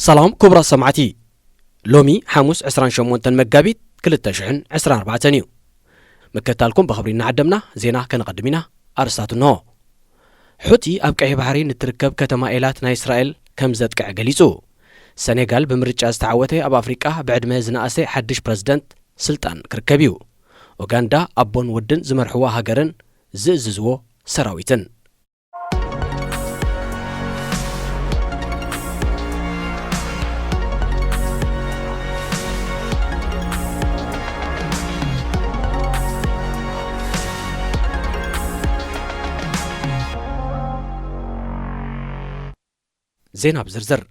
ሰላም ክቡራት ሰማዕቲ፣ ሎሚ ሓሙስ ዕስራን ሸሞንተን መጋቢት ክልተ ሽሕን ዕስራን ኣርባዕተን እዩ። ምክትታልኩም ብኽብሪ እናዓደምና ዜና ከነቐድም ኢና። ኣርስታት እንሆ። ሑቲ ኣብ ቀይሕ ባሕሪ ንትርከብ ከተማ ኤላት ናይ እስራኤል ከም ዘጥቅዐ ገሊጹ። ሰኔጋል ብምርጫ ዝተዓወተ ኣብ ኣፍሪቃ ብዕድመ ዝነኣሰ ሓድሽ ፕረዚደንት ስልጣን ክርከብ እዩ። ኡጋንዳ ኣቦን ወድን ዝመርሕዋ ሃገርን ዝእዝዝዎ ሰራዊትን። ዜና ብዝርዝር።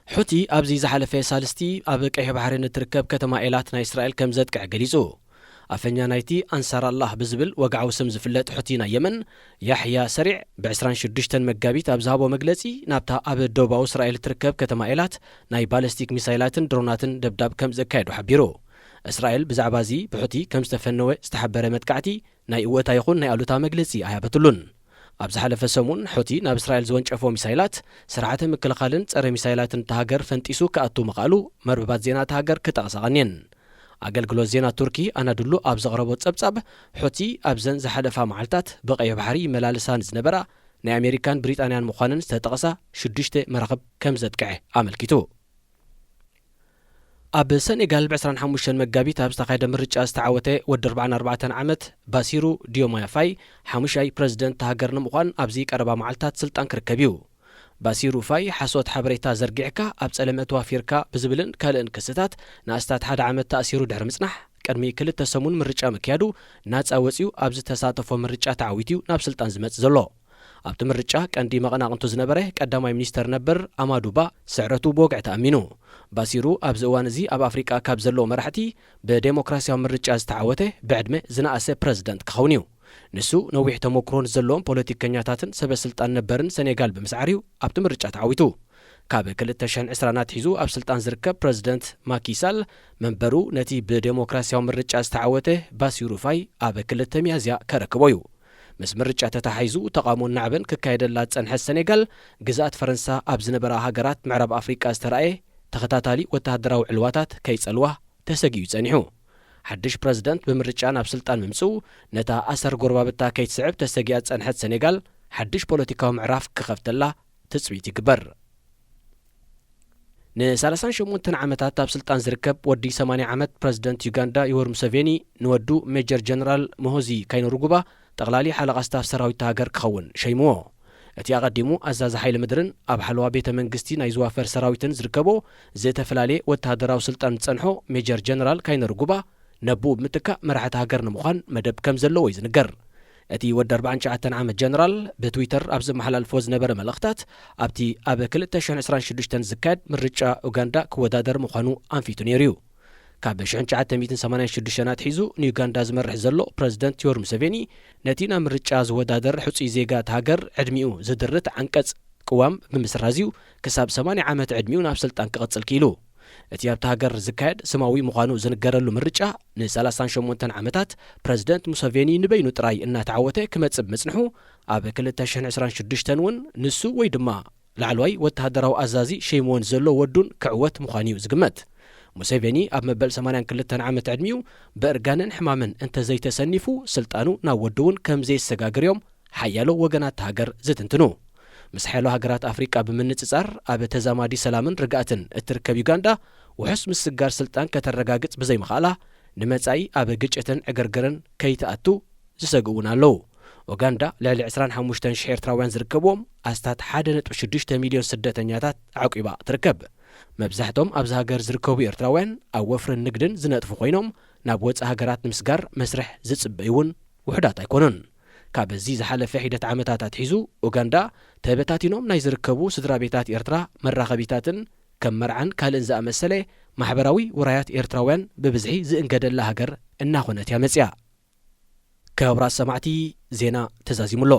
ሑቲ ኣብዚ ዝሓለፈ ሳልስቲ ኣብ ቀይሕ ባሕሪ ንትርከብ ከተማ ኤላት ናይ እስራኤል ከም ዘጥቅዐ ገሊጹ። ኣፈኛ ናይቲ ኣንሳር ኣላህ ብዝብል ወግዓዊ ስም ዝፍለጥ ሑቲ ናይ የመን፣ ያሕያ ሰሪዕ፣ ብ ዕስራን ሽዱሽተን መጋቢት ኣብ ዝሃቦ መግለጺ፣ ናብታ ኣብ ደቡባዊ እስራኤል እትርከብ ከተማ ኤላት ናይ ባለስቲክ ሚሳይላትን ድሮናትን ደብዳብ ከም ዘካየዱ ሓቢሩ። እስራኤል ብዛዕባ እዚ ብሑቲ ከም ዝተፈነወ ዝተሓበረ መጥቃዕቲ ናይ እወታ ይኹን ናይ ኣሉታ መግለጺ ኣይሃበትሉን። ኣብ ዝሓለፈ ሰሙን ሑቲ ናብ እስራኤል ዝወንጨፎ ሚሳይላት ስርዓተ ምክልኻልን ጸረ ሚሳይላትን እታ ሃገር ፈንጢሱ ክኣቱ ምኽኣሉ መርበባት ዜና እታ ሃገር ክጠቕሳ ቀንየን። ኣገልግሎት ዜና ቱርኪ ኣናድሉ ኣብ ዘቕረቦ ጸብጻብ፣ ሑቲ ኣብዘን ዝሓለፋ መዓልታት ብቐይሕ ባሕሪ ይመላለሳ ንዝነበራ ናይ ኣሜሪካን ብሪጣንያን ምዃነን ዝተጠቕሳ ሽዱሽተ መራኽብ ከም ዘጥቅዐ ኣመልኪቱ። ኣብ ሰኔጋል ብ ዕስራን ሓሙሽተን መጋቢት ኣብ ዝተኻየደ ምርጫ ዝተዓወተ ወዲ ኣርባዓን ኣርባዕተን ዓመት ባሲሩ ዲዮማያ ፋይ ሓሙሻይ ፕረዚደንት እታ ሃገር ንምዃን ኣብዚ ቀረባ መዓልታት ስልጣን ክርከብ እዩ። ባሲሩ ፋይ ሓሶት ሓበሬታ ዘርጊሕካ ኣብ ጸለመ ተዋፊርካ ብዝብልን ካልእን ክስታት ንኣስታት ሓደ ዓመት ተኣሲሩ ድሕሪ ምጽናሕ፣ ቅድሚ ክልተ ሰሙን ምርጫ ምክያዱ ናጻ ወጺኡ ኣብ ዝተሳተፎ ምርጫ ተዓዊቱ እዩ ናብ ስልጣን ዝመጽእ ዘሎ። ኣብቲ ምርጫ ቀንዲ መቐናቕንቱ ዝነበረ ቀዳማይ ሚኒስተር ነበር ኣማዱባ ስዕረቱ ብወግዒ ተኣሚኑ። ባሲሩ ኣብዚ እዋን እዚ ኣብ ኣፍሪቃ ካብ ዘለዉ መራሕቲ ብዴሞክራሲያዊ ምርጫ ዝተዓወተ ብዕድመ ዝነኣሰ ፕረዚደንት ክኸውን እዩ። ንሱ ነዊሕ ተመክሮ ንዘለዎም ፖለቲከኛታትን ሰበ ስልጣን ነበርን ሰኔጋል ብምስዓር እዩ ኣብቲ ምርጫ ተዓዊቱ። ካብ ክልተ ሽሕን ዕስራን ኣትሒዙ ኣብ ስልጣን ዝርከብ ፕረዚደንት ማኪ ሳል መንበሩ ነቲ ብዴሞክራሲያዊ ምርጫ ዝተዓወተ ባሲሩ ፋይ ኣብ ክልተ ሚያዝያ ከረክቦ እዩ። ምስ ምርጫ ተተሓሒዙ ተቓውሞን ናዕብን ክካየደላ ዝጸንሐት ሰኔጋል፣ ግዝኣት ፈረንሳ ኣብ ዝነበራ ሃገራት ምዕራብ ኣፍሪቃ ዝተራእየ ተኸታታሊ ወተሃደራዊ ዕልዋታት ከይጸልዋ ተሰጊኡ ጸኒሑ። ሓድሽ ፕረዚደንት ብምርጫ ናብ ስልጣን ምምጽኡ፣ ነታ ኣሰር ጎረባብታ ከይትስዕብ ተሰጊኣ ዝጸንሐት ሰኔጋል፣ ሓድሽ ፖለቲካዊ ምዕራፍ ክኸፍተላ ትጽቢት ይግበር። ንሰላሳን ሸሞንተን ዓመታት ኣብ ስልጣን ዝርከብ ወዲ ሰማንያ ዓመት ፕረዚደንት ዩጋንዳ ዮወሪ ሙሰቬኒ፣ ንወዱ ሜጀር ጀነራል ሞሆዚ ካይነሩጉባ ጠቕላሊ ሓለቓ ስታፍ ሰራዊት እታ ሃገር ክኸውን ሸይምዎ። እቲ ኣቐዲሙ ኣዛዚ ሓይሊ ምድርን ኣብ ሓለዋ ቤተ መንግስቲ ናይ ዝዋፈር ሰራዊትን ዝርከቦ ዝተፈላለየ ወተሃደራዊ ስልጣን ዝጸንሖ ሜጀር ጀነራል ካይነሩጉባ፣ ነብኡ ብምትካእ መራሒ እታ ሃገር ንምዃን መደብ ከም ዘለዎ እዩ ዝንገር። እቲ ወዲ ኣርባዓን ትሽዓተን ዓመት ጀነራል ብትዊተር ኣብ ዘመሓላልፎ ዝነበረ መልእኽታት፣ ኣብቲ ኣብ ክልተ ሽሕን ዕስራን ሽዱሽተን ዝካየድ ምርጫ ኡጋንዳ ክወዳደር ምዃኑ ኣንፊቱ ነይሩ እዩ። ካብ ሽሕን ትሽዓተ ሚእትን ሰማንያን ሽዱሽተን ኣትሒዙ ንዩጋንዳ ዝመርሕ ዘሎ ፕረዚደንት ዮወሪ ሙሰቬኒ፣ ነቲ ናብ ምርጫ ዝወዳደር ሕጹይ ዜጋ እታ ሃገር ዕድሚኡ ዝድርት ዓንቀጽ ቅዋም ብምስራዝ እዩ ክሳብ ሰማንያ ዓመት ዕድሚኡ ናብ ስልጣን ክቕጽል ክኢሉ። እቲ ኣብታ ሃገር ዝካየድ ስማዊ ምዃኑ ዝንገረሉ ምርጫ ንሰላሳን ሸሞንተን ዓመታት ፕረዚደንት ሙሰቬኒ ንበይኑ ጥራይ እናተዓወተ ክመጽእ ብምጽንሑ፣ ኣብ ክልተ ሽሕን ዕስራን ሽዱሽተን እውን ንሱ ወይ ድማ ላዕለዋይ ወተሃደራዊ ኣዛዚ ሸይምዎ ንዘሎ ወዱን ክዕወት ምዃኑ እዩ ዝግመት። ሙሴቬኒ ኣብ መበል ሰማንያን ክልተን ዓመት ዕድሚኡ ብእርጋንን ሕማምን እንተዘይተሰኒፉ፣ ስልጣኑ ናብ ወዱ እውን ከም ዘየሰጋግር እዮም ሓያሎ ወገናት ሃገር ዝትንትኑ። ምስ ሓያሎ ሃገራት ኣፍሪቃ ብምንጽጻር፣ ኣብ ተዛማዲ ሰላምን ርግኣትን እትርከብ ዩጋንዳ፣ ውሑስ ምስግጋር ስልጣን ከተረጋግጽ ብዘይምኽኣላ፣ ንመጻኢ ኣብ ግጭትን ዕግርግርን ከይትኣቱ ዝሰግኡ እውን ኣለዉ። ኡጋንዳ ልዕሊ ዕስራን ሓሙሽተን ሽሕ ኤርትራውያን ዝርከብዎም ኣስታት ሓደ ነጥቢ ሽዱሽተ ሚልዮን ስደተኛታት ኣዕቂባ ትርከብ። መብዛሕቶም ኣብዚ ሃገር ዝርከቡ ኤርትራውያን ኣብ ወፍርን ንግድን ዝነጥፉ ኮይኖም፣ ናብ ወጻኢ ሃገራት ንምስጋር መስርሕ ዝጽበዩ እውን ውሑዳት ኣይኮኑን። ካብ እዚ ዝሓለፈ ሒደት ዓመታት ኣትሒዙ፣ ኡጋንዳ ተበታቲኖም ናይ ዝርከቡ ስድራ ቤታት ኤርትራ መራኸቢታትን ከም መርዓን ካልእን ዝኣመሰለ ማሕበራዊ ውራያት ኤርትራውያን ብብዝሒ ዝእንገደላ ሃገር እናኾነት እያ መጽያ። ክቡራት ሰማዕቲ፣ ዜና ተዛዚሙ ኣሎ።